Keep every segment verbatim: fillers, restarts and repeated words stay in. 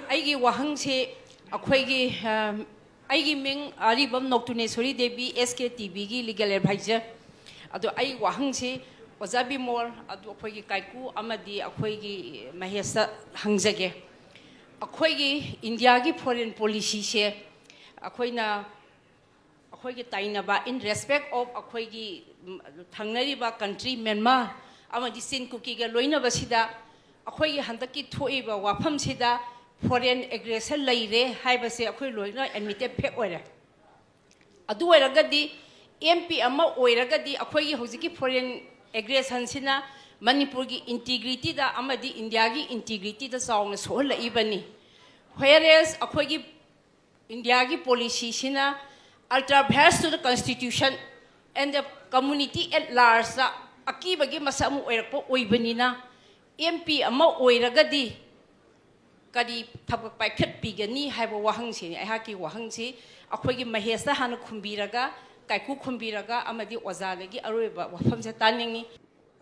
ꯑꯩꯒꯤ ꯋꯥꯍꯪꯁꯤ ꯑꯩꯈꯣꯏꯒꯤ ꯑ, ꯑꯩꯒꯤ ꯃꯤꯡ ꯑꯔꯤꯕꯝ ꯅꯣꯛꯇꯨꯅꯦꯁꯣꯔꯤ ꯗꯦꯕꯤ, ꯑꯦꯁ ꯀꯦ ꯇꯤ ꯚꯤꯒꯤ ꯂꯤꯒꯦꯜ ꯑꯦꯗꯚꯥꯏꯖꯔ꯫ ꯑꯗꯣ ꯑꯩ ꯋꯥꯍꯪꯁꯤ ꯑꯣꯖꯥ ꯕꯤꯃꯣꯜ, ꯑꯗꯨ ꯑꯩꯈꯣꯏꯒꯤ ꯀꯥꯏꯀꯨ ꯑꯃꯗꯤ ꯑꯩꯈꯣꯏꯒꯤ ꯃꯍꯦꯁꯇ ꯍꯪꯖꯒꯦ꯫ ꯑꯩꯈꯣꯏꯒꯤ ꯏꯟꯗꯤꯌꯥꯒꯤ ꯐꯣꯔꯦꯟ ꯄꯣꯂꯤꯁꯤꯁꯦ ꯑꯩꯈꯣꯏꯅ ꯑꯩꯈꯣꯏꯒꯤ ꯇꯥꯏꯅꯕ in respect of ꯑꯩꯈꯣꯏꯒꯤ ꯊꯪꯅꯔꯤꯕ ꯀꯟꯇ꯭ꯔꯤ ꯃ꯭ꯌꯥꯟꯃꯥꯔ ꯑꯃꯗꯤ ꯆꯤꯟ ꯀꯨꯀꯤꯒ ꯂꯣꯏꯅꯕꯁꯤꯗ ꯑꯩꯈꯣꯏꯒꯤ ꯍꯟꯗꯛꯀꯤ ꯊꯣꯛꯏꯕ ꯋꯥꯐꯝꯁꯤꯗ ꯐꯣꯔꯦꯟ ꯑꯦꯒ꯭ꯔꯦꯁꯟ ꯂꯩꯔꯦ ꯍꯥꯏꯕꯁꯦ ꯑꯩꯈꯣꯏ ꯂꯣꯏꯅ ꯑꯦꯗꯃꯤꯇꯦꯠ ꯐꯦꯛ ꯑꯣꯏꯔꯦ꯫ ꯑꯗꯨ ꯑꯣꯏꯔꯒꯗꯤ ꯑꯦꯝ ꯄꯤ ꯑꯃ ꯑꯣꯏꯔꯒꯗꯤ ꯑꯩꯈꯣꯏꯒꯤ ꯍꯧꯖꯤꯛꯀꯤ ꯐꯣꯔꯦꯟ ꯑꯦꯒ꯭ꯔꯦꯁꯟꯁꯤꯅ ꯃꯅꯤꯄꯨꯔꯒꯤ ꯏꯟꯇꯤꯒ꯭ꯔꯤꯇꯤꯗ ꯑꯃꯗꯤ ꯏꯟꯗꯤꯌꯥꯒꯤ ꯏꯟꯇꯤꯒ꯭ꯔꯤꯇꯤꯗ ꯆꯥꯎꯅ ꯁꯣꯛꯍꯜꯂꯛꯏꯕꯅꯤ꯫ Whereas ꯑꯩꯈꯣꯏꯒꯤ ꯏꯟꯗꯤꯌꯥꯒꯤ ꯄꯣꯂꯤꯁꯤꯁꯤꯅ ultra vires to the constitution and the community at largeꯇ ꯑꯀꯤꯕꯒꯤ ꯃꯁꯛ ꯑꯃ ꯑꯣꯏꯔꯛꯄ ꯑꯣꯏꯕꯅꯤꯅ ꯑꯦꯝ ꯄꯤ ꯑꯃ ꯑꯣꯏꯔꯒꯗꯤ ꯀꯔꯤ ꯊꯕꯛ ꯄꯥꯏꯈꯠꯄꯤꯒꯅꯤ ꯍꯥꯏꯕ ꯋꯥꯍꯪꯁꯤꯅꯤ꯫ ꯑꯩꯍꯥꯛꯀꯤ ꯋꯥꯍꯪꯁꯤ ꯑꯩꯈꯣꯏꯒꯤ ꯃꯍꯦꯁꯇ ꯍꯥꯟꯅ ꯈꯨꯝꯕꯤꯔꯒ, ꯀꯥꯏꯀꯨ ꯈꯨꯝꯕꯤꯔꯒ ꯑꯃꯗꯤ ꯑꯣꯖꯥꯗꯒꯤ ꯑꯔꯣꯏꯕ ꯋꯥꯐꯝꯁꯦ ꯇꯥꯅꯤꯡꯏ꯫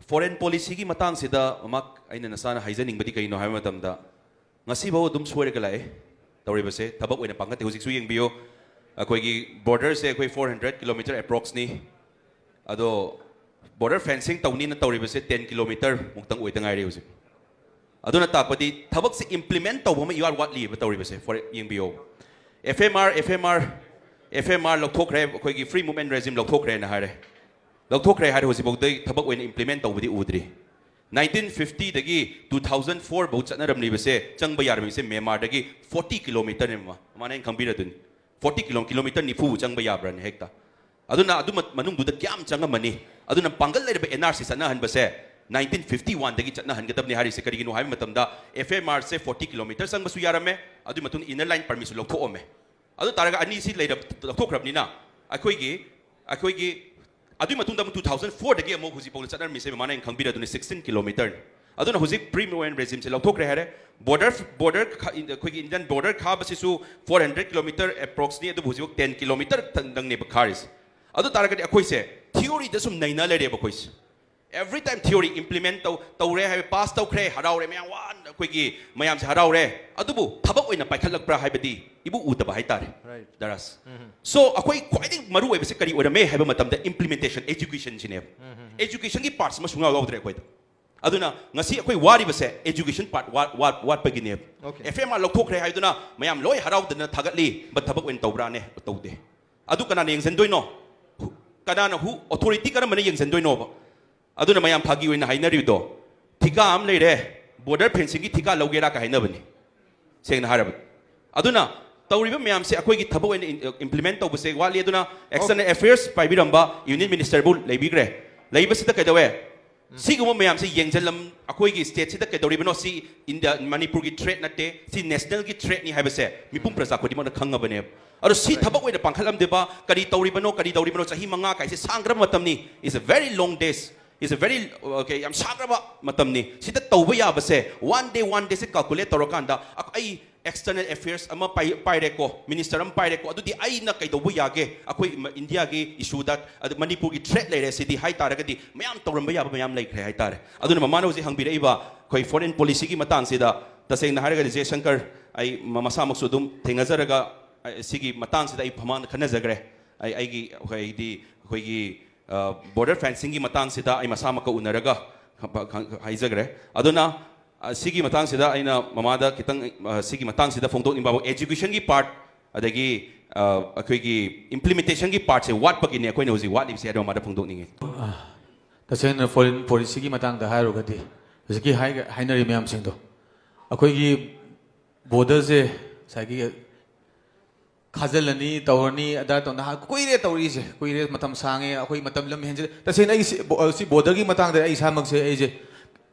ꯐꯣꯔꯦꯟ ꯄꯣꯂꯤꯁꯤꯒꯤ ꯃꯇꯥꯡꯁꯤꯗ ꯃꯃꯥ ꯑꯩꯅ ꯅꯁꯥꯅ ꯍꯥꯏꯖꯅꯤꯡꯕꯗꯤ ꯀꯩꯅꯣ ꯍꯥꯏꯕ ꯃꯇꯝꯗ ꯉꯁꯤꯐꯥꯎ ꯑꯗꯨꯝ ꯁꯣꯏꯔꯒ ꯂꯥꯛꯑꯦ ꯇꯧꯔꯤꯕꯁꯦ꯫ ꯊꯕꯛ ꯑꯣꯏꯅ ꯄꯥꯡꯈꯠꯇꯦ꯫ ꯍꯧꯖꯤꯛꯁꯨ ꯌꯦꯡꯕꯤꯌꯨ, ꯑꯩꯈꯣꯏꯒꯤ ꯕꯣꯔꯗꯔꯁꯦ ꯑꯩꯈꯣꯏ four hundred kilometre approxꯅꯤ꯫ ꯑꯗꯣ ꯕꯣꯔꯗꯔ ꯐꯦꯟꯁꯤꯡ ꯇꯧꯅꯤꯅ ꯇꯧꯔꯤꯕꯁꯦ ten kilometre ꯃꯨꯛꯇꯪ ꯑꯣꯏꯗ ꯉꯥꯏꯔꯤ ꯍꯧꯖꯤꯛ꯫ ꯑꯗꯨꯅ ꯇꯥꯛꯄꯗꯤ ꯊꯕꯛꯁꯦ ꯏꯝꯄ꯭ꯂꯤꯃꯦꯟ ꯇꯧꯕ ꯑꯃ ꯏꯋꯥꯠ ꯋꯥꯠꯂꯤꯕ ꯇꯧꯔꯤꯕꯁꯦ꯫ ꯐꯣꯔ ꯌꯦꯡꯕꯤꯌꯣ, F M R, F M R, F M R ꯂꯧꯊꯣꯛꯈ꯭ꯔꯦ, ꯑꯩꯈꯣꯏꯒꯤ free movement regime ꯂꯧꯊꯣꯛꯈ꯭ꯔꯦꯅ ꯍꯥꯏꯔꯦ꯫ ꯂꯧꯊꯣꯛꯈ꯭ꯔꯦ ꯍꯥꯏꯔꯦ, ꯍꯧꯖꯤꯛꯐꯥꯎꯗ ꯊꯕꯛ ꯑꯣꯏꯅ ꯏꯝꯄ꯭ꯂꯤꯃꯦꯟ ꯇꯧꯕꯗꯤ ꯎꯗ꯭ꯔꯤ꯫ Nineteen fiftyꯗꯒꯤ two thousand four ꯐꯥꯎ ꯆꯠꯅꯔꯝꯂꯤꯕꯁꯦ, ꯆꯪꯕ ꯌꯥꯔꯝꯃꯤꯁꯦ ꯃ꯭ꯌꯥꯟꯃꯥꯔꯗꯒꯤ forty kilometreꯅꯦ ꯃꯃꯥ꯫ ꯃꯃꯥꯅ ꯑꯩꯅ ꯈꯪꯕꯤꯔꯗꯨꯅꯤ꯫ Forty kilo-, kilometre ꯅꯤꯐꯨ ꯆꯪꯕ ꯌꯥꯕ꯭ꯔꯥꯅꯦ ꯍꯦꯛꯇ? ꯑꯗꯨꯅ ꯑꯗꯨ ꯃ-, ꯃꯅꯨꯡꯗꯨꯗ ꯀꯌꯥꯝ ꯆꯪꯉꯝꯃꯅꯤ? ꯑꯗꯨꯅ ꯄꯥꯡꯒꯜ ꯂꯩꯔꯕ N R C ꯆꯠꯅꯍꯟꯕꯁꯦ nineteen fifty oneꯗꯒꯤ ꯆꯠꯅꯍꯟꯒꯗꯕꯅꯤ ꯍꯥꯏꯔꯤꯁꯦ ꯀꯔꯤꯒꯤꯅꯣ ꯍꯥꯏꯕ ꯃꯇꯝꯗ F M Rꯁꯦ forty kilometre ꯆꯪꯕꯁꯨ ꯌꯥꯔꯝꯃꯦ, ꯑꯗꯨꯒꯤ ꯃꯇꯨꯡꯗ inner line permitꯁꯨ ꯂꯧꯊꯣꯛꯑꯝꯃꯦ꯫ ꯑꯗꯨ ꯇꯥꯔꯒ ꯑꯅꯤꯁꯤ ꯂꯩꯔꯕ, ꯂꯧꯊꯣꯛꯈ꯭ꯔꯕꯅꯤꯅ ꯑꯩꯈꯣꯏꯒꯤ, ꯑꯩꯈꯣꯏꯒꯤ ꯑꯗꯨꯒꯤ ꯃꯇꯨꯡꯗ ꯑꯃꯨꯛ two thousand fourꯗꯒꯤ ꯑꯃꯨꯛ ꯍꯧꯖꯤꯛꯐꯥꯎꯗ ꯆꯠꯅꯔꯝꯃꯤꯁꯦ ꯃꯃꯥꯅ ꯑꯩꯅ ꯈꯪꯕꯤꯔꯗꯨꯅꯤ sixteen kilometreꯅꯤ꯫ ꯑꯗꯨꯅ ꯍꯧꯖꯤꯛ free movement regimeꯁꯦ ꯂꯧꯊꯣꯛꯈ꯭ꯔꯦ ꯍꯥꯏꯔꯦ꯫ ꯕꯣꯔꯗꯔ, ꯕꯣꯔꯗꯔ ꯈꯥ-, ꯑꯩꯈꯣꯏꯒꯤ Indian border ꯈꯥꯕꯁꯤꯁꯨ four hundred kilometre approxꯅꯤ, ꯑꯗꯨꯕꯨ ꯍꯧꯖꯤꯛꯐꯥꯎ ten kilometre ꯇꯪꯗꯪꯅꯦꯕ ꯈꯥꯔꯤꯁꯦ꯫ ꯑꯗꯨ ꯇꯥꯔꯒꯗꯤ ꯑꯩꯈꯣꯏꯁꯦ theoryꯗ ꯁꯨꯝ ꯅꯩꯅ ꯂꯩꯔꯦꯕ ꯑꯩꯈꯣꯏꯁꯦ꯫ Every time theory implement ꯇꯧ ꯇꯧꯔꯦ ꯍꯥꯏꯕ, ꯄꯥꯁ ꯇꯧꯈ꯭ꯔꯦ, ꯍꯔꯥꯎꯔꯦ, ꯃꯌꯥꯝ ꯋꯥꯅ ꯑꯩꯈꯣꯏꯒꯤ ꯃꯌꯥꯝꯁꯦ ꯍꯔꯥꯎꯔꯦ, ꯑꯗꯨꯕꯨ ꯊꯕꯛ ꯑꯣꯏꯅ ꯄꯥꯏꯈꯠꯂꯛꯄ꯭ꯔꯥ ꯍꯥꯏꯕꯗꯤ ꯏꯕꯨ ꯎꯗꯕ ꯍꯥꯏꯇꯥꯔꯦ꯫ Right. ꯗꯔꯥꯁ ꯁꯣ ꯑꯩꯈꯣꯏ ꯈ꯭ꯋꯥꯏꯗꯒꯤ ꯃꯔꯨ ꯑꯣꯏꯕꯁꯦ ꯀꯔꯤ ꯑꯣꯏꯔꯝꯃꯦ ꯍꯥꯏꯕ ꯃꯇꯝꯗ implementation, educationꯁꯤꯅꯦꯕ꯫ Educationꯒꯤ partꯁꯤꯃ ꯁꯨꯡꯌꯥꯎ ꯌꯥꯎꯗ꯭ꯔꯦ ꯑꯩꯈꯣꯏꯗ꯫ ꯑꯗꯨꯅ ꯉꯁꯤ ꯑꯩꯈꯣꯏ ꯋꯥꯔꯤꯕꯁꯦ education part ꯋꯥꯠꯄꯒꯤꯅꯦꯕ꯫ Okay. F M R ꯂꯧꯊꯣꯛꯈ꯭ꯔꯦ ꯍꯥꯏꯗꯨꯅ ꯃꯌꯥꯝ ꯂꯣꯏ ꯍꯔꯥꯎꯗꯅ ꯊꯥꯒꯠꯂꯤ, but ꯊꯕꯛ ꯑꯣꯏꯅ ꯇꯧꯕ꯭ꯔꯥꯅꯦ? ꯇꯧꯗꯦ꯫ ꯑꯗꯨ ꯀꯅꯥꯅ ꯌꯦꯡꯁꯤꯟꯗꯣꯏꯅꯣ? Who- ꯀꯅꯥꯅ, who, authority ꯀꯔꯝꯕꯅ ꯌꯦꯡꯁꯤꯟꯗꯣꯏꯅꯣꯕ? ꯑꯗꯨꯅ ꯃꯌꯥꯝ ꯐꯥꯒꯤ ꯑꯣꯏꯅ ꯍꯥꯏꯅꯔꯤꯕꯗꯣ, ꯊꯤꯀꯥ ꯑꯃ ꯂꯩꯔꯦ, border fencingꯒꯤ ꯊꯤꯀꯥ ꯂꯧꯒꯦꯔꯥ ꯀ ꯍꯥꯏꯅꯕꯅꯤ, ꯁꯦꯡꯅ ꯍꯥꯏꯔꯕꯗ꯫ ꯑꯗꯨꯅ ꯇꯧꯔꯤꯕ ꯃꯌꯥꯝꯁꯦ ꯑꯩꯈꯣꯏꯒꯤ ꯊꯕꯛ ꯑꯣꯏꯅ in- implement ꯇꯧꯕꯁꯦ ꯋꯥꯠꯂꯤ꯫ ꯑꯗꯨꯅ external affairs ꯄꯥꯏꯕꯤꯔꯝꯕ union ministerꯕꯨ ꯂꯩꯕꯤꯈ꯭ꯔꯦ꯫ ꯂꯩꯕꯁꯤꯗ ꯀꯩꯗꯧꯋꯦ? ꯁꯤꯒꯨꯝꯕ ꯃꯌꯥꯝꯁꯦ ꯌꯦꯡꯁꯤꯜꯂꯝ, ꯑꯩꯈꯣꯏꯒꯤ stateꯁꯤꯗ ꯀꯩꯗꯧꯔꯤꯕꯅꯣ? ꯁꯤ India, ꯃꯅꯤꯄꯨꯔꯒꯤ threat ꯅꯠꯇꯦ, ꯁꯤ nationalꯒꯤ threatꯅꯤ ꯍꯥꯏꯕꯁꯦ ꯃꯤꯄꯨꯝ ꯄ꯭ꯔꯖꯥ ꯈꯨꯗꯤꯡꯃꯛꯅ ꯈꯪꯉꯕꯅꯦꯕ꯫ ꯑꯗꯣ ꯁꯤ ꯊꯕꯛ ꯑꯣꯏꯅ ꯄꯥꯡꯈꯠꯂꯝꯗꯦꯕ, ꯀꯔꯤ ꯇꯧꯔꯤꯕꯅꯣ, ꯀꯔꯤ ꯇꯧꯔꯤꯕꯅꯣ? ꯆꯍꯤ ꯃꯉꯥ ꯀꯥꯏꯁꯦ ꯁꯥꯡꯈ꯭ꯔꯕ ꯃꯇꯝꯅꯤ, is a very long days, is a very, okay, ꯌꯥꯝ ꯁꯥꯡꯈ꯭ꯔꯕ ꯃꯇꯝꯅꯤ꯫ ꯁꯤꯗ ꯇꯧꯕ ꯌꯥꯕꯁꯦ one day, one dayꯁꯦ calculate ꯇꯧꯔꯀꯥꯟꯗ ꯑꯩ external affairs ꯑꯃ ꯄꯥꯏ- ꯄꯥꯏꯔꯦꯀꯣ, minister ꯑꯃ ꯄꯥꯏꯔꯦꯀꯣ, ꯑꯗꯨꯗꯤ ꯑꯩꯅ ꯀꯩꯗꯧꯕ ꯌꯥꯒꯦ? ꯑꯩꯈꯣꯏ ꯃ- Indiaꯒꯤ issueꯗ, ꯑꯗꯨ ꯃꯅꯤꯄꯨꯔꯒꯤ threat ꯂꯩꯔꯦ, ꯁꯤꯗꯤ ꯍꯥꯏꯇꯥꯔꯒꯗꯤ ꯃꯌꯥꯝ ꯇꯧꯔꯝꯕ ꯌꯥꯕ ꯃꯌꯥꯝ ꯂꯩꯈ꯭ꯔꯦ ꯍꯥꯏꯇꯥꯔꯦ꯫ ꯑꯗꯨꯅ ꯃꯃꯥꯅ ꯍꯧꯖꯤꯛ ꯍꯪꯕꯤꯔꯛꯏꯕ ꯑꯩꯈꯣꯏ foreign policyꯒꯤ ꯃꯇꯥꯡꯁꯤꯗ, ꯇꯁꯦꯡꯅ ꯍꯥꯏꯔꯒꯗꯤ ꯖꯦꯁꯪꯀꯔ ꯑꯩ ꯃ- ꯃꯁꯥꯃꯛꯁꯨ ꯑꯗꯨꯝ ꯊꯦꯡꯅꯖꯔꯒ, ꯑꯩ ꯁꯤꯒꯤ ꯃꯇꯥꯡꯁꯤꯗ ꯑꯩ ꯃꯃꯥꯡꯗ ꯈꯟꯅꯖꯈ꯭ꯔꯦ꯫ ꯑꯩ ꯑꯩꯒꯤ ꯑꯩꯈꯣꯏꯗꯤ ꯑꯩꯈꯣꯏꯒꯤ border fencingꯒꯤ ꯃꯇꯥꯡꯁꯤꯗ ꯑꯩ ꯃꯁꯥꯃꯛꯀ ꯎꯅꯔꯒ ꯍꯥꯏꯖꯈ꯭ꯔꯦ꯫ ꯑꯗꯨꯅ ꯑ, ꯁꯤꯒꯤ ꯃꯇꯥꯡꯁꯤꯗ ꯑꯩꯅ ꯃꯃꯥꯗ ꯈꯤꯇꯪ, ꯑ, ꯁꯤꯒꯤ ꯃꯇꯥꯡꯁꯤꯗ ꯐꯣꯡꯗꯣꯛꯅꯤꯡꯕ educationꯒꯤ part, ꯑꯗꯒꯤ ꯑ, ꯑꯩꯈꯣꯏꯒꯤ implementationꯒꯤ partꯁꯦ ꯋꯥꯠꯄꯒꯤꯅꯦ ꯑꯩꯈꯣꯏꯅ ꯍꯧꯖꯤꯛ ꯋꯥꯠꯂꯤꯕꯁꯦ ꯍꯥꯏꯗꯣ ꯃꯃꯥꯗ ꯐꯣꯡꯗꯣꯛꯅꯤꯡꯉꯤ꯫ ꯇꯁꯦꯡꯅ foreign policyꯒꯤ ꯃꯇꯥꯡꯗ ꯍꯥꯏꯔꯨꯔꯒꯗꯤ ꯍꯧꯖꯤꯛꯀꯤ ꯍꯥꯏꯒ- ꯍꯥꯏꯅꯔꯤꯕ ꯃꯌꯥꯝꯁꯤꯡꯗꯣ ꯑꯩꯈꯣꯏꯒꯤ borderꯁꯦ ꯉꯁꯥꯏꯒꯤ ꯈꯥꯖꯤꯜꯂꯅꯤ, ꯇꯧꯔꯅꯤ, ꯑꯗꯥ ꯇꯧꯅ ꯀꯨꯏꯔꯦ ꯇꯧꯔꯤꯁꯦ, ꯀꯨꯏꯔꯦ, ꯃꯇꯝ ꯁꯥꯡꯉꯦ꯫ ꯑꯩꯈꯣꯏ ꯃꯇꯝ ꯂꯝ ꯍꯦꯟꯖꯤꯜꯂꯦ꯫ ꯇꯁꯦꯡꯅ ꯑꯩ ꯁꯤ ꯕꯣ- ꯁꯤ borderꯒꯤ ꯃꯇꯥꯡꯗ ꯑꯩ ꯏꯁꯥꯃꯛꯁꯦ ꯑꯩꯁꯦ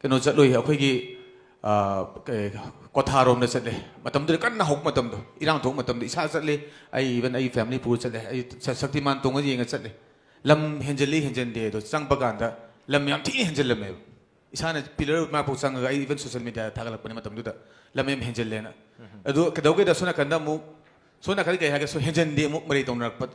ꯀꯩꯅꯣ ꯆꯠꯂꯨꯏ, ꯑꯩꯈꯣꯏꯒꯤ ꯑ, ꯀꯩ- ꯀ꯭ꯋꯥꯊꯥꯔꯣꯝꯗ ꯆꯠꯂꯦ꯫ ꯃꯇꯝꯗꯨꯗ ꯀꯟꯅ ꯍꯧꯕ ꯃꯇꯝꯗꯣ, ꯏꯔꯥꯡ ꯊꯣꯛꯄ ꯃꯇꯝꯗꯣ ꯏꯁꯥ ꯆꯠꯂꯦ꯫ ꯑꯩ even ꯑꯩ family ꯄꯨꯔ ꯆꯠꯂꯦ꯫ ꯑꯩ ꯁ- ꯁꯛꯇꯤꯃꯥꯟ ꯇꯣꯡꯉ ꯌꯦꯡꯉ ꯆꯠꯂꯦ꯫ ꯂꯝ ꯍꯦꯟꯖꯤꯜꯂꯤ ꯍꯦꯟꯖꯤꯟꯗꯦ ꯑꯗꯣ ꯆꯪꯕ ꯀꯥꯟꯗ ꯂꯝ ꯌꯥꯝ ꯊꯤꯅ ꯍꯦꯟꯖꯤꯜꯂꯝꯃꯦꯕ꯫ ꯏꯁꯥꯅ pillar ꯃꯅꯥꯛꯐꯥꯎ ꯆꯪꯉꯒ ꯑꯩ even social mediaꯗ ꯊꯥꯒꯠꯂꯛꯄꯅꯦ ꯃꯇꯝꯗꯨꯗ꯫ ꯂꯝ ꯌꯥꯝ ꯍꯦꯟꯖꯤꯜꯂꯦꯅ꯫ ꯑꯗꯨ ꯀꯩꯗꯧꯒꯦꯗ ꯁꯣꯝ ꯅꯥꯀꯟꯗ ꯑꯃꯨꯛ, ꯁꯣꯝ ꯅꯥꯀꯟꯗ ꯀꯩ ꯍꯥꯏꯒꯦ, ꯁꯣ- ꯍꯦꯟꯖꯤꯟꯗꯦ ꯑꯃꯨꯛ ꯃꯔꯩ ꯇꯧꯅꯔꯛꯄ꯫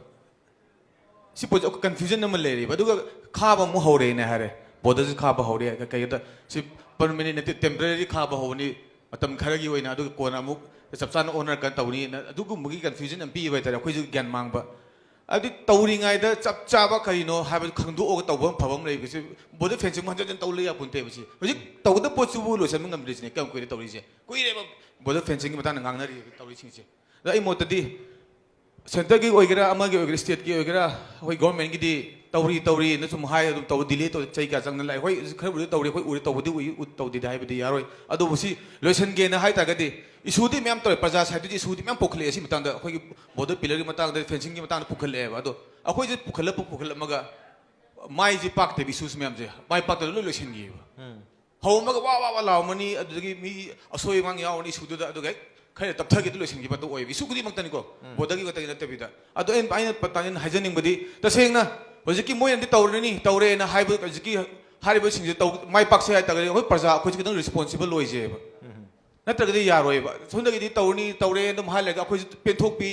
ꯁꯤ ꯄꯣꯠꯁꯦ ꯑꯩꯈꯣꯏ confusion ꯑꯃ ꯂꯩꯔꯤꯕ꯫ ꯑꯗꯨꯒ ꯈꯥꯕ ꯑꯃꯨꯛ ꯍꯧꯔꯦꯅ ꯍꯥꯏꯔꯦ꯫ ꯕꯣꯔꯗꯔꯁꯤ ꯈꯥꯕ ꯍꯧꯔꯦ, ꯀꯩꯗ ꯁꯤ ꯄꯔꯃꯅꯦꯟ ꯅꯠꯇꯦ, ꯇꯦꯝꯄꯔꯦꯔꯤ ꯈꯥꯕ ꯍꯧꯕꯅꯤ ꯃꯇꯝ ꯈꯔꯒꯤ ꯑꯣꯏꯅ, ꯑꯗꯨꯒ ꯀꯣꯟꯅ ꯑꯃꯨꯛ ꯆꯞ ꯆꯥꯅ ꯑꯣꯅꯔ ꯀꯥꯟ ꯇꯧꯅꯤꯅ ꯑꯗꯨꯒꯨꯝꯕꯒꯤ ꯀꯟꯐ꯭ꯌꯨꯖꯟ ꯌꯥꯝ ꯄꯤꯕ ꯍꯥꯏꯇꯥꯔꯦ, ꯑꯩꯈꯣꯏꯁꯨ ꯒ꯭ꯌꯥꯟ ꯃꯥꯡꯕ꯫ ꯑꯗꯨꯗꯤ ꯇꯧꯔꯤꯉꯩꯗ ꯆꯞ ꯆꯥꯕ ꯀꯔꯤꯅꯣ ꯍꯥꯏꯕꯗꯨ ꯈꯪꯗꯣꯛꯑꯒ ꯇꯧꯕ ꯑꯃ ꯐꯕ ꯑꯃ ꯂꯩꯕꯁꯤ, ꯕꯣꯔꯗꯔ ꯐꯦꯟꯁꯤꯡ ꯍꯟꯖꯤꯟ ꯍꯟꯖꯤꯟ ꯇꯧ ꯂꯩ ꯌꯥꯄꯣꯟꯇꯦꯕ꯫ ꯁꯤ ꯍꯧꯖꯤꯛ ꯇꯧꯒꯗꯕ ꯄꯣꯠꯁꯤꯕꯨ ꯂꯣꯏꯁꯤꯟꯕ ꯉꯝꯗ꯭ꯔꯤꯁꯤꯅꯦ꯫ ꯀꯌꯥꯝ ꯀꯨꯏꯔꯦ ꯇꯧꯔꯤꯁꯦ? ꯀꯨꯏꯔꯦꯕ ꯕꯣꯔꯗꯔ ꯐꯦꯟꯁꯤꯡꯒꯤ ꯃꯇꯥꯡꯗ ꯉꯥꯡꯅꯔꯤ ꯇꯧꯔꯤꯁꯤꯡꯁꯦ꯫ ꯑꯗꯣ ꯑꯩ ꯃꯣꯠꯇꯗꯤ ꯁꯦꯟꯇꯔꯒꯤ ꯑꯣꯏꯒꯦꯔꯥ, ꯑꯃꯒꯤ ꯑꯣꯏꯒꯦꯔꯥ, ꯁ꯭ꯇꯦꯠꯀꯤ ꯑꯣꯏꯒꯦꯔꯥ, ꯑꯩꯈꯣꯏ ꯒꯣꯔꯃꯦꯟꯒꯤꯗꯤ ꯇꯧꯔꯤ ꯇꯧꯔꯤꯅ ꯁꯨꯝ ꯍꯥꯏ, ꯑꯗꯨꯝ ꯇꯧ, ꯗꯤꯂꯦ ꯇꯧ, ꯆꯍꯤ ꯀꯌꯥ ꯆꯪꯅ ꯂꯥꯛꯑꯦ꯫ ꯍꯣꯏ, ꯈꯔꯕꯨꯗꯤ ꯇꯧꯔꯤ, ꯑꯩꯈꯣꯏ ꯎꯔꯦ, ꯇꯧꯕꯗꯤ ꯎꯏ, ꯎ-, ꯇꯧꯗꯦꯗꯤ ꯍꯥꯏꯕꯗꯤ ꯌꯥꯔꯣꯏ꯫ ꯑꯗꯨꯕꯨ ꯁꯤ ꯂꯣꯏꯁꯤꯟꯒꯦꯅ ꯍꯥꯏ ꯇꯥꯔꯒꯗꯤ ꯏꯁꯨꯗꯤ ꯃꯌꯥꯝ ꯇꯧꯔꯦ, ꯄ꯭ꯔꯖꯥ ꯁꯥꯏꯠꯇꯗꯤ ꯏꯁꯨꯗꯤ ꯃꯌꯥꯝ ꯄꯨꯈꯠꯂꯛꯑꯦ꯫ ꯁꯤ ꯃꯇꯥꯡꯗ ꯑꯩꯈꯣꯏꯒꯤ ꯕꯣꯔꯗꯔ ꯄꯤꯂꯔꯒꯤ ꯃꯇꯥꯡꯗ, ꯐꯦꯟꯁꯤꯡꯒꯤ ꯃꯇꯥꯡꯗ ꯄꯨꯈꯠꯂꯛꯑꯦꯕ꯫ ꯑꯗꯣ ꯑꯩꯈꯣꯏꯁꯦ ꯄꯨꯈꯠꯂ ꯄꯨꯈꯠꯂꯝꯃꯒ ꯃꯥꯏꯁꯦ ꯄꯥꯛꯇꯦꯕ, ꯏꯁꯨꯁ ꯃꯌꯥꯝꯁꯦ ꯃꯥꯏ ꯄꯥꯛꯇꯅ ꯂꯣꯏ ꯂꯣꯏꯁꯤꯟꯈꯤꯑꯕ꯫ ꯍꯧꯔꯝꯃꯒ ꯋꯥ ꯋꯥ ꯋꯥ ꯂꯥꯎꯔꯝꯃꯅꯤ, ꯑꯗꯨꯗꯒꯤ ꯃꯤ ꯑꯁꯣꯏ ꯑꯉꯥꯡ ꯌꯥꯎꯔꯅꯤ ꯏꯁꯨꯗꯨꯗ, ꯑꯗꯨꯒ ꯍꯦꯛ ꯈꯔ ꯇꯞꯊꯒꯦꯗ ꯂꯣꯏꯁꯤꯟꯈꯤꯕ ꯑꯗꯨ ꯑꯣꯏꯌꯦꯕ, ꯏꯁꯨ ꯈꯨꯗꯤꯡꯃꯛꯇꯅꯤꯀꯣ꯫ ꯕꯣꯔꯗꯔꯒꯤ ꯈꯛꯇꯒꯤ ꯅꯠꯇꯕꯤꯗ꯫ ꯑꯗꯣ ꯑꯩꯅ, ꯑꯩꯅ ꯇꯥꯅꯤꯡ-, ꯍꯥꯏꯖꯅꯤꯡꯕꯗꯤ, ꯇꯁꯦꯡꯅ ꯍꯧꯖꯤꯛꯀꯤ ꯃꯣꯏꯅꯗꯤ ꯇꯧꯔꯅꯤ, ꯇꯧꯔꯦꯅ ꯍꯥꯏꯕ, ꯍꯧꯖꯤꯛꯀꯤ ꯍꯥꯏꯔꯤꯕꯁꯤꯡꯁꯦ ꯇꯧ-, ꯃꯥꯏ ꯄꯥꯛꯁꯦ ꯍꯥꯏ ꯇꯥꯔꯒꯗꯤ ꯑꯩꯈꯣꯏ ꯄ꯭ꯔꯖꯥ ꯑꯩꯈꯣꯏꯁꯦ ꯈꯤꯇꯪ ꯔꯦꯁꯄꯣꯟꯁꯤꯕꯜ ꯑꯣꯏꯖꯩꯑꯕ꯫ ꯅꯠꯇ꯭ꯔꯒꯗꯤ ꯌꯥꯔꯣꯏꯕ꯫ ꯁꯣꯝꯗꯒꯤꯗꯤ ꯇꯧꯔꯅꯤ, ꯇꯧꯔꯦ ꯑꯗꯨꯝ ꯍꯥꯏꯔꯒ ꯑꯩꯈꯣꯏꯁꯨ ꯄꯦꯟꯊꯣꯛꯄꯤ,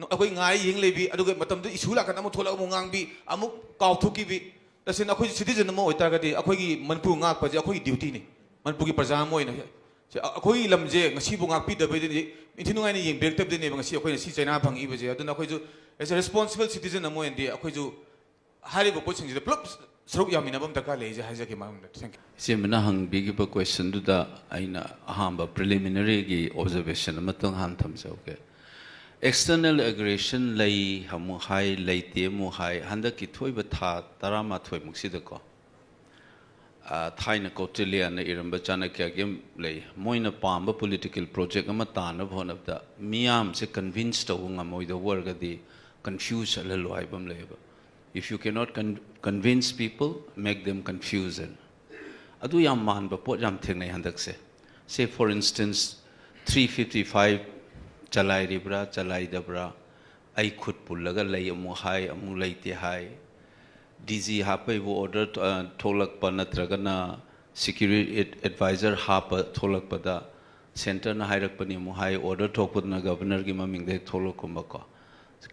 ꯑꯩꯈꯣꯏ ꯉꯥꯏ ꯌꯦꯡ ꯂꯩꯕꯤ, ꯑꯗꯨꯒ ꯃꯇꯝꯗꯨ ꯏꯁꯨ ꯂꯥꯛꯀꯥꯟꯗ ꯑꯃꯨꯛ ꯊꯣꯛꯂꯛ ꯑꯃꯨꯛ ꯉꯥꯡꯕꯤ, ꯑꯃꯨꯛ ꯀꯥꯎꯊꯣꯛꯈꯤꯕꯤ꯫ ꯇꯁꯦꯡꯅ ꯑꯩꯈꯣꯏ ꯁꯤꯇꯤꯖꯟ ꯑꯃ ꯑꯣꯏꯇꯥꯔꯒꯗꯤ ꯑꯩꯈꯣꯏꯒꯤ ꯃꯅꯤꯄꯨꯔ ꯉꯥꯛꯄꯁꯦ ꯑꯩꯈꯣꯏꯒꯤ ꯗ꯭ꯌꯨꯇꯤꯅꯤ꯫ ꯃꯅꯤꯄꯨꯔꯒꯤ ꯄ꯭ꯔꯖꯥ ꯑꯃ ꯑꯣꯏꯅ ꯁꯤ ꯑꯩꯈꯣꯏꯒꯤ ꯂꯝꯁꯦ ꯉꯁꯤꯕꯨ ꯉꯥꯛꯄꯤꯗꯕꯩꯗꯤ, ꯏꯟꯊꯤ ꯅꯨꯡꯉꯥꯏꯅ ꯌꯦꯡꯕꯤꯔꯛꯇꯕꯗꯩꯅꯦꯕ ꯉꯁꯤ ꯑꯩꯈꯣꯏꯅ ꯁꯤ ꯆꯩꯅꯥ ꯐꯪꯉꯛꯏꯕꯁꯦ꯫ ꯑꯗꯨꯅ ꯑꯩꯈꯣꯏꯁꯨ as a responsible citizen ꯑꯃ ꯑꯣꯏꯅꯗꯤ ꯑꯩꯈꯣꯏꯁꯨ ꯍꯥꯏꯔꯤꯕ ꯄꯣꯠꯁꯤꯡꯁꯤꯗ ꯄꯨꯂꯞ ꯁꯔꯨꯛ ꯌꯥꯃꯤꯟꯅꯕ ꯑꯃ ꯗꯔꯀꯥꯔ ꯂꯩ ꯍꯥꯏꯖꯒꯦ ꯃꯔꯝꯗ꯫ Thank you꯫ ꯏꯆꯦꯃꯅ ꯍꯪꯕꯤꯈꯤꯕ ꯀꯣꯏꯁꯟꯗꯨꯗ ꯑꯩꯅ ꯑꯍꯥꯟꯕ ꯄ꯭ꯔꯤꯂꯤꯃꯤꯅꯔꯤꯒꯤ ꯑꯣꯕꯖꯔꯕꯦꯁꯟ ꯑꯃꯇꯪ ꯍꯥꯟꯅ ꯊꯝꯖꯍꯧꯒꯦ꯫ ꯑꯦꯛꯁꯇꯔꯅꯦꯜ ꯑꯦꯒ꯭ꯔꯦꯁꯟ ꯂꯩ ꯑꯃꯨꯛ ꯍꯥꯏ, ꯂꯩꯇꯦ ꯑꯃꯨꯛ ꯍꯥꯏ꯫ ꯍꯟꯗꯛꯀꯤ ꯊꯣꯛꯏꯕ ꯊꯥ ꯇꯔꯥꯃꯥꯊꯣꯏꯃꯨꯛꯁꯤꯗꯀꯣ, ꯑ, ꯊꯥꯏꯅ ꯀꯧꯇꯤꯜꯌꯥꯅ ꯏꯔꯝꯕ ꯆꯥꯅꯀ꯭ꯌꯥꯒꯤ ꯑꯃ ꯂꯩ, ꯃꯣꯏꯅ ꯄꯥꯝꯕ ꯄꯣꯂꯤꯇꯤꯀꯦꯜ ꯄ꯭ꯔꯣꯖꯦꯛ ꯑꯃ ꯇꯥꯅꯕ ꯍꯣꯠꯅꯕꯗ ꯃꯤꯌꯥꯝꯁꯦ ꯀꯟꯚꯤꯟꯁ ꯇꯧꯕ ꯉꯝꯃꯣꯏꯗꯕ ꯑꯣꯏꯔꯒꯗꯤ ꯀꯟꯐ꯭ꯌꯨꯁ ꯆꯠꯍꯜꯂꯨ ꯍꯥꯏꯕ ꯑꯃ ꯂꯩꯌꯦꯕ꯫ If you cannot con-, convince people, make them confused. ꯑꯗꯨ ꯌꯥꯝ ꯃꯥꯟꯕ ꯄꯣꯠ ꯌꯥꯝ ꯊꯦꯡꯅꯩ ꯍꯟꯗꯛꯁꯦ꯫ Say for instance, three fifty five ꯆꯂꯥꯏꯔꯤꯕ꯭ꯔꯥ ꯆꯂꯥꯏꯗꯕ꯭ꯔꯥ, ꯑꯩ ꯈꯨꯠ ꯄꯨꯜꯂꯒ ꯂꯩ ꯑꯃꯨꯛ ꯍꯥꯏ, ꯑꯃꯨꯛ ꯂꯩꯇꯦ ꯍꯥꯏ꯫ ꯗꯤ ꯖꯤ ꯍꯥꯞꯄꯩꯕꯨ ꯑꯣꯔꯗꯔ, ꯑ, ꯊꯣꯛꯂꯛꯄ ꯅꯠꯇ꯭ꯔꯒꯅ ꯁꯦꯀ꯭ꯌꯨꯔꯤꯇꯤ ꯑꯦꯗ-, ꯑꯦꯗꯚꯥꯏꯖꯔ ꯍꯥꯞꯄ ꯊꯣꯛꯂꯛꯄꯗ ꯁꯦꯟꯇꯔꯅ ꯍꯥꯏꯔꯛꯄꯅꯤ ꯑꯃꯨꯛ ꯍꯥꯏ, ꯑꯣꯔꯗꯔ ꯊꯣꯛꯄꯗꯨꯅ ꯒꯕꯔꯅꯔꯒꯤ ꯃꯃꯤꯡꯗ ꯍꯦꯛ ꯊꯣꯛꯂꯛꯀꯨꯝꯕꯀꯣ꯫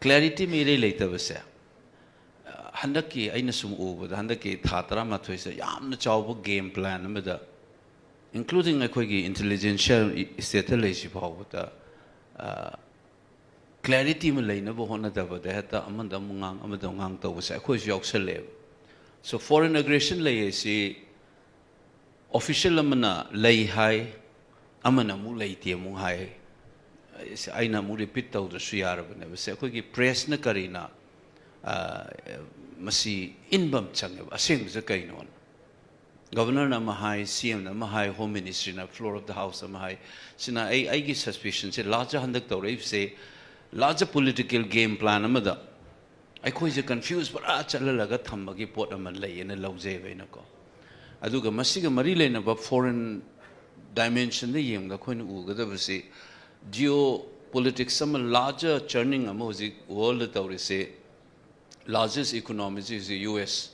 ꯀ꯭ꯂꯦꯔꯤꯇꯤ ꯑꯃ ꯏꯔꯩ ꯂꯩꯇꯕꯁꯦ, ꯑ, ꯍꯟꯗꯛꯀꯤ ꯑꯩꯅ ꯁꯨꯝ ꯎꯕꯗ ꯍꯟꯗꯛꯀꯤ ꯊꯥ ꯇꯔꯥꯃꯥꯊꯣꯏꯁꯦ ꯌꯥꯝꯅ ꯆꯥꯎꯕ game plan ꯑꯃꯗ, including ꯑꯩꯈꯣꯏꯒꯤ intelligentsia stateꯇ ꯂꯩꯁꯤ ꯐꯥꯎꯕꯗ clarity ꯑꯃ ꯂꯩꯅꯕ ꯍꯣꯠꯅꯗꯕꯗ ꯍꯦꯛꯇ ꯑꯃꯗ ꯑꯃꯨꯛ ꯉꯥꯡ ꯑꯃꯗ ꯑꯃꯨꯛ ꯉꯥꯡ ꯇꯧꯕꯁꯦ ꯑꯩꯈꯣꯏꯁꯨ ꯌꯥꯎꯁꯜꯂꯦꯕ꯫ So foreign aggression ꯂꯩ ꯍꯥꯏꯁꯤ official ꯑꯃꯅ ꯂꯩ ꯍꯥꯏ, ꯑꯃꯅ ꯑꯃꯨꯛ ꯂꯩꯇꯦ ꯑꯃꯨꯛ ꯍꯥꯏ꯫ ꯑꯩꯅ ꯑꯃꯨꯛ repeat ꯇꯧꯗ꯭ꯔꯁꯨ ꯌꯥꯔꯕꯅꯦꯕ꯫ ꯁꯦ ꯑꯩꯈꯣꯏꯒꯤ pressꯅ ꯀꯔꯤꯅ ꯃꯁꯤ ꯏꯟꯕ ꯑꯃ ꯆꯪꯉꯦꯕ꯫ ꯑꯁꯦꯡꯕꯁꯦ ꯀꯩꯅꯣꯅ? Governorꯅ ꯑꯃ ꯍꯥꯏ, CMꯅ ꯑꯃ ꯍꯥꯏ, Home Ministryꯅ floor of the house ꯑꯃ ꯍꯥꯏ꯫ ꯁꯤꯅ ꯑꯩ ꯑꯩꯒꯤ suspicionꯁꯦ larger ꯍꯟꯗꯛ ꯇꯧꯔꯛꯏꯕꯁꯦ larger political game plan ꯑꯃꯗ ꯑꯩꯈꯣꯏꯁꯦ confuse ꯄꯨꯔꯥ ꯆꯠꯍꯜꯂꯒ ꯊꯝꯕꯒꯤ ꯄꯣꯠ ꯑꯃ ꯂꯩꯌꯦꯅ ꯂꯧꯖꯩꯕ ꯑꯩꯅꯀꯣ꯫ ꯑꯗꯨꯒ ꯃꯁꯤꯒ ꯃꯔꯤ ꯂꯩꯅꯕ foreign dimensionꯗ ꯌꯦꯡꯕꯗ ꯑꯩꯈꯣꯏꯅ ꯎꯒꯗꯕꯁꯤ geopolitics ꯑꯃ larger churning ꯑꯃ ꯍꯧꯖꯤꯛ worldꯗ ꯇꯧꯔꯤꯁꯦ꯫ Largest economyꯁꯤ ꯍꯧꯖꯤꯛ US,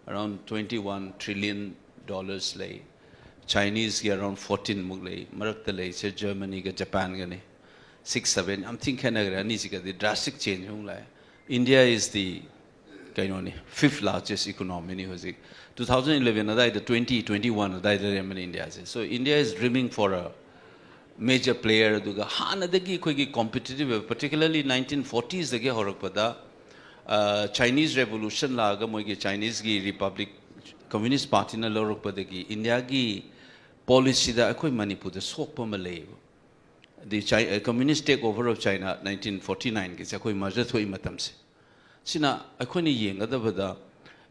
around twenty one trillion dollars ꯂꯩ꯫ Chineseꯀꯤ around fourteen ꯃꯨꯛ ꯂꯩ꯫ ꯃꯔꯛꯇ ꯂꯩꯁꯦ Germanyꯒ Japanꯒꯅꯤ, six seven, ꯌꯥꯝ ꯊꯤꯅ ꯈꯦꯠꯅꯈ꯭ꯔꯦ꯫ ꯑꯅꯤꯁꯤꯒꯗꯤ drastic change ꯑꯃꯨꯛ ꯂꯥꯛꯑꯦ꯫ India is the ꯀꯩꯅꯣꯅꯤ, fifth largest economyꯅꯤ ꯍꯧꯖꯤꯛ꯫ Two thousand eleven ꯑꯗꯥꯏꯗ twenty, twenty one ꯑꯗꯥꯏꯗ ꯂꯩꯔꯝꯕꯅꯤ Indiaꯁꯦ꯫ So India is dreaming for a major player꯫ ꯑꯗꯨꯒ ꯍꯥꯟꯅꯗꯒꯤ ꯑꯩꯈꯣꯏꯒꯤ competitive ꯑꯣꯏꯕ, particularly nineteen fortiesꯗꯒꯤ ꯍꯧꯔꯛꯄꯗ Chinese revolution ꯂꯥꯛꯑꯒ ꯃꯣꯏꯒꯤ Chineseꯀꯤ Republic Communist Partyꯅ ꯂꯧꯔꯛꯄꯗꯒꯤ Indiaꯒꯤ policyꯗ ꯑꯩꯈꯣꯏ ꯃꯅꯤꯄꯨꯔꯗ ꯁꯣꯛꯄ ꯑꯃ ꯂꯩꯌꯦꯕ꯫ The Chi- uh, communist takeover of China nineteen forty nineꯒꯤꯁꯦ ꯑꯩꯈꯣꯏ merger ꯊꯣꯛꯏ ꯃꯇꯝꯁꯦ꯫ ꯁꯤꯅ ꯑꯩꯈꯣꯏꯅ ꯌꯦꯡꯒꯗꯕꯗ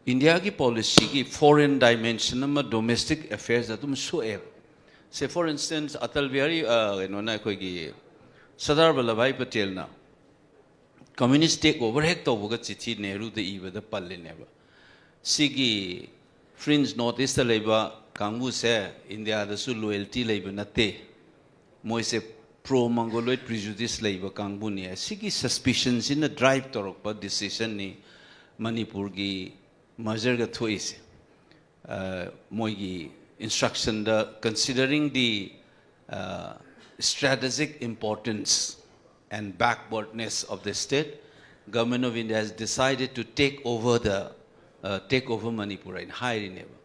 Indiaꯒꯤ policyꯒꯤ foreign dimension ꯑꯃ domestic affairs ꯑꯗꯨꯝ ꯁꯣꯛꯑꯦꯕ꯫ Say for instance, Atal Bihari, uh, ꯀꯩꯅꯣꯅ, ꯑꯩꯈꯣꯏꯒꯤ ꯁꯔꯗꯥꯔ ꯚꯜꯂꯚꯚꯥꯏ ꯄꯇꯦꯜꯅ communist takeover ꯍꯦꯛ ꯇꯧꯕꯒ ꯆꯤꯊꯤ ꯅꯦꯍꯔꯨꯗ ꯏꯕꯗ ꯄꯜꯂꯤꯅꯦꯕ꯫ ꯁꯤꯒꯤ French North Eastꯇ ꯂꯩꯕ ꯀꯥꯡꯕꯨꯁꯦ Indiaꯗꯁꯨ loyalty ꯂꯩꯕ ꯅꯠꯇꯦ, ꯃꯣꯏꯁꯦ pro-Mongoloid prejudice ꯂꯩꯕ ꯀꯥꯡꯕꯨꯅꯤ꯫ ꯁꯤꯒꯤ suspicionꯁꯤꯅ drive ꯇꯧꯔꯛꯄ decisionꯅꯤ ꯃꯅꯤꯄꯨꯔꯒꯤ mergerꯒ ꯊꯣꯛꯏꯁꯦ꯫ ꯃꯣꯏꯒꯤ instructionꯗ, considering the strategic importance and backwardness of the state, Government of India has decided to take over the uh, take over Manipur ꯍꯥꯏꯅ ꯍꯥꯏꯔꯤꯅꯦꯕ꯫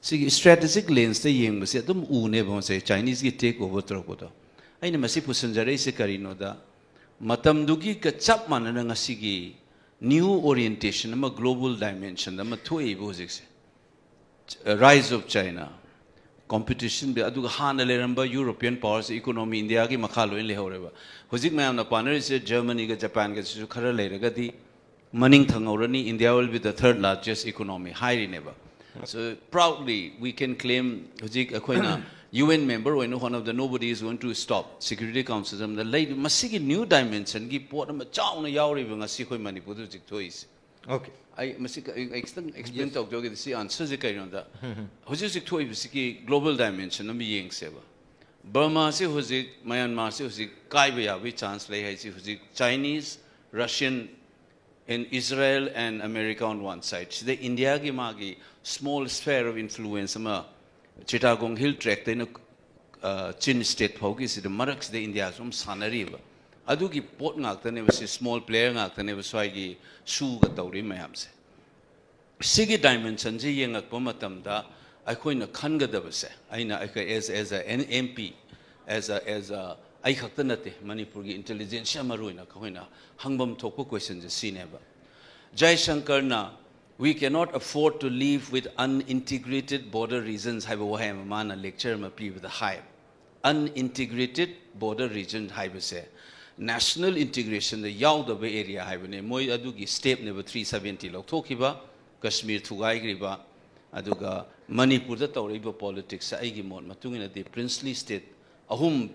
ꯁꯤꯒꯤ strategic lensꯇ ꯌꯦꯡꯕꯁꯦ ꯑꯗꯨꯝ ꯎꯅꯦꯕ ꯉꯁꯥꯏ Chineseꯀꯤ take over ꯇꯧꯔꯛꯄꯗꯣ꯫ ꯑꯩꯅ ꯃꯁꯤ ꯄꯨꯁꯤꯟꯖꯔꯛꯏꯁꯦ ꯀꯔꯤꯅꯣꯗ, ꯃꯇꯝꯗꯨꯒꯤꯒ ꯆꯞ ꯃꯥꯟꯅꯅ ꯉꯁꯤꯒꯤ new orientation ꯑꯃ, global dimension ꯑꯃ ꯊꯣꯛꯏꯕ ꯍꯧꯖꯤꯛꯁꯦ꯫ Rise of China, competition, ꯑꯗꯨꯒ ꯍꯥꯟꯅ ꯂꯩꯔꯝꯕ European powers economy Indiaꯒꯤ ꯃꯈꯥ ꯂꯣꯏꯅ ꯂꯩꯍꯧꯔꯦꯕ꯫ ꯍꯧꯖꯤꯛ ꯃꯌꯥꯝꯅ ꯄꯥꯅꯔꯤꯁꯦ Germanyꯒ Japanꯒꯁꯤꯁꯨ ꯈꯔ ꯂꯩꯔꯒꯗꯤ ꯃꯅꯤꯡ ꯊꯪꯍꯧꯔꯅꯤ, India will be the third largest economy ꯍꯥꯏꯔꯤꯅꯦꯕ꯫ So proudly we can claim ꯍꯧꯖꯤꯛ ꯑꯩꯈꯣꯏꯅ UN member ꯑꯣꯏꯅ ꯍꯣꯠꯅꯕꯗ nobody is going to stop Security Council ꯑꯃꯗ ꯂꯩ꯫ ꯃꯁꯤꯒꯤ new dimensionꯒꯤ ꯄꯣꯠ ꯑꯃ ꯆꯥꯎꯅ ꯌꯥꯎꯔꯤꯕ ꯉꯁꯤ ꯑꯩꯈꯣꯏ ꯃꯅꯤꯄꯨꯔꯗ ꯍꯧꯖꯤꯛ ꯊꯣꯛꯏꯁꯦ꯫ Okay. ꯑꯩ ꯃꯁꯤ ꯑꯩ ꯑꯩ ꯈꯤꯇꯪ explain Yes. ꯇꯧꯖꯧꯒꯦ꯫ ꯁꯤ answerꯁꯦ ꯀꯩꯅꯣꯗ, ꯍꯧꯖꯤꯛ ꯍꯧꯖꯤꯛ ꯊꯣꯛꯏꯕꯁꯤꯒꯤ global dimension ꯑꯃ ꯌꯦꯡꯁꯦꯕ꯫ ꯕꯔꯃꯥꯁꯤ ꯍꯧꯖꯤꯛ, ꯃꯌꯥꯟꯃꯥꯔꯁꯤ ꯍꯧꯖꯤꯛ ꯀꯥꯏꯕ ꯌꯥꯕꯒꯤ chance ꯂꯩ ꯍꯥꯏꯁꯤ ꯍꯧꯖꯤꯛ Chinese, Russian and Israel and America on one side, ꯁꯤꯗ Indiaꯒꯤ ꯃꯥꯒꯤ small sphere of influence ꯑꯃ Chittagong Hill Tractꯇꯩꯅ ꯆꯤꯟ state ꯐꯥꯎꯒꯤꯁꯤꯗ ꯃꯔꯛꯁꯤꯗ Indiaꯁꯨ ꯑꯗꯨꯝ ꯁꯥꯟꯅꯔꯤꯕ꯫ ꯑꯗꯨꯒꯤ ꯄꯣꯠ ꯉꯥꯛꯇꯅꯦꯕ ꯁꯤ, small player ꯉꯥꯛꯇꯅꯦꯕ ꯁ꯭ꯋꯥꯏꯒꯤ ꯁꯨꯒ ꯇꯧꯔꯤ ꯃꯌꯥꯝꯁꯦ꯫ ꯁꯤꯒꯤ dimensionꯁꯦ ꯌꯦꯡꯉꯛꯄ ꯃꯇꯝꯗ ꯑꯩꯈꯣꯏꯅ ꯈꯟꯒꯗꯕꯁꯦ, ꯑꯩꯅ ꯑꯩꯈꯣꯏ as as a an MP, as a as a ꯑꯩ ꯈꯛꯇ ꯅꯠꯇꯦ, ꯃꯅꯤꯄꯨꯔꯒꯤ intelligentsia ꯃꯔꯨ ꯑꯣꯏꯅ ꯑꯩꯈꯣꯏꯅ ꯍꯪꯐꯝ ꯊꯣꯛꯄ questionꯁꯦ ꯁꯤꯅꯦꯕ꯫ ꯖꯌꯁꯪꯀꯔꯅ "We cannot afford to live with unintegrated border regions" ꯍꯥꯏꯕ ꯋꯥꯍꯩ ꯑꯃ ꯃꯥꯅ lecture ꯑꯃ ꯄꯤꯕꯗ ꯍꯥꯏ꯫ Unintegrated border region ꯍꯥꯏꯕꯁꯦ national integrationꯗ ꯌꯥꯎꯗꯕ area ꯍꯥꯏꯕꯅꯦ꯫ ꯃꯣꯏ ꯑꯗꯨꯒꯤ stepꯅꯦꯕ three seventy ꯂꯧꯊꯣꯛꯈꯤꯕ, ꯀꯁꯃꯤꯔ ꯊꯨꯒꯥꯏꯈ꯭ꯔꯤꯕ, ꯑꯗꯨꯒ ꯃꯅꯤꯄꯨꯔꯗ ꯇꯧꯔꯛꯏꯕ politics꯫ ꯑꯩꯒꯤ ꯃꯣꯠ ꯃꯇꯨꯡ ꯏꯟꯅꯗꯤ princely state ꯑꯍꯨꯝ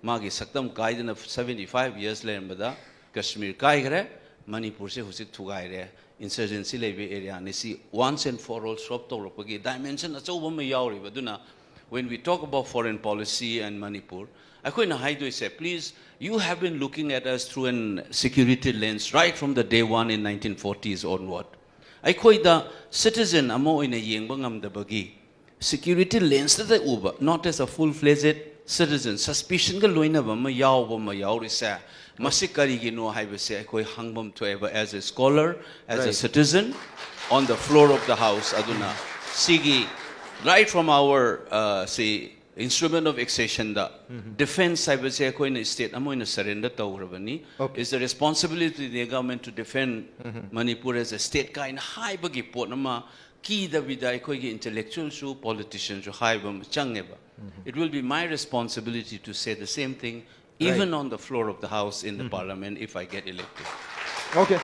ꯃꯥꯒꯤ ꯁꯛꯇꯝ ꯀꯥꯏꯗꯅ seventy five years ꯂꯩꯔꯝꯕꯗ ꯀꯁꯃꯤꯔ ꯀꯥꯏꯈ꯭ꯔꯦ, ꯃꯅꯤꯄꯨꯔꯁꯦ ꯍꯧꯖꯤꯛ ꯊꯨꯒꯥꯏꯔꯦ, insurgency ꯂꯩꯕ areaꯅꯤ꯫ ꯁꯤ once and for all solve ꯇꯧꯔꯛꯄꯒꯤ dimension ꯑꯆꯧꯕ ꯑꯃ ꯌꯥꯎꯔꯤꯕ꯫ ꯑꯗꯨꯅ when we talk about foreign policy and Manipur, ꯑꯩꯈꯣꯏꯅ ꯍꯥꯏꯗꯣꯏꯁꯦ, please, you have been looking at us through an security lens right from the day one in nineteen forties onward. ꯑꯩꯈꯣꯏꯗ citizen ꯑꯃ ꯑꯣꯏꯅ ꯌꯦꯡꯕ ꯉꯝꯗꯕꯒꯤ security lensꯇꯗ ꯎꯕ, not as a full-fledged citizen suspicion ꯒ ꯂꯣꯏꯅꯕ ꯑꯃ ꯌꯥꯎꯕ ꯑꯃ ꯌꯥꯎꯔꯤꯁꯦ, ꯃꯁꯤ ꯀꯔꯤꯒꯤꯅꯣ ꯍꯥꯏꯕꯁꯦ ꯑꯩꯈꯣꯏ ꯍꯪꯐꯝ ꯊꯣꯛꯑꯦꯕ, as a scholar, as a Right. citizen, on the floor of the house. ꯑꯗꯨꯅ ꯁꯤꯒꯤ right from our uh, ꯁꯤ instrument of accession the defense ꯍꯥꯏꯕꯁꯦ ꯑꯩꯈꯣꯏꯅ state ꯑꯃ ꯑꯣꯏꯅ surrender ꯇꯧꯈ꯭ꯔꯕꯅꯤ. Okay. It's the responsibility of the government to defend Manipur as a state ꯀꯥꯏꯅ ꯍꯥꯏꯕꯒꯤ ꯄꯣꯠ ꯑꯃ ꯀꯤꯗꯕꯤꯗ ꯑꯩꯈꯣꯏꯒꯤ intellectual ꯁꯨ politician ꯁꯨ ꯍꯥꯏꯕ ꯑꯃ ꯆꯪꯉꯦꯕ. It will be my responsibility to say the same thing even Right. on the floor of the house in the parliament if I get elected. Okay.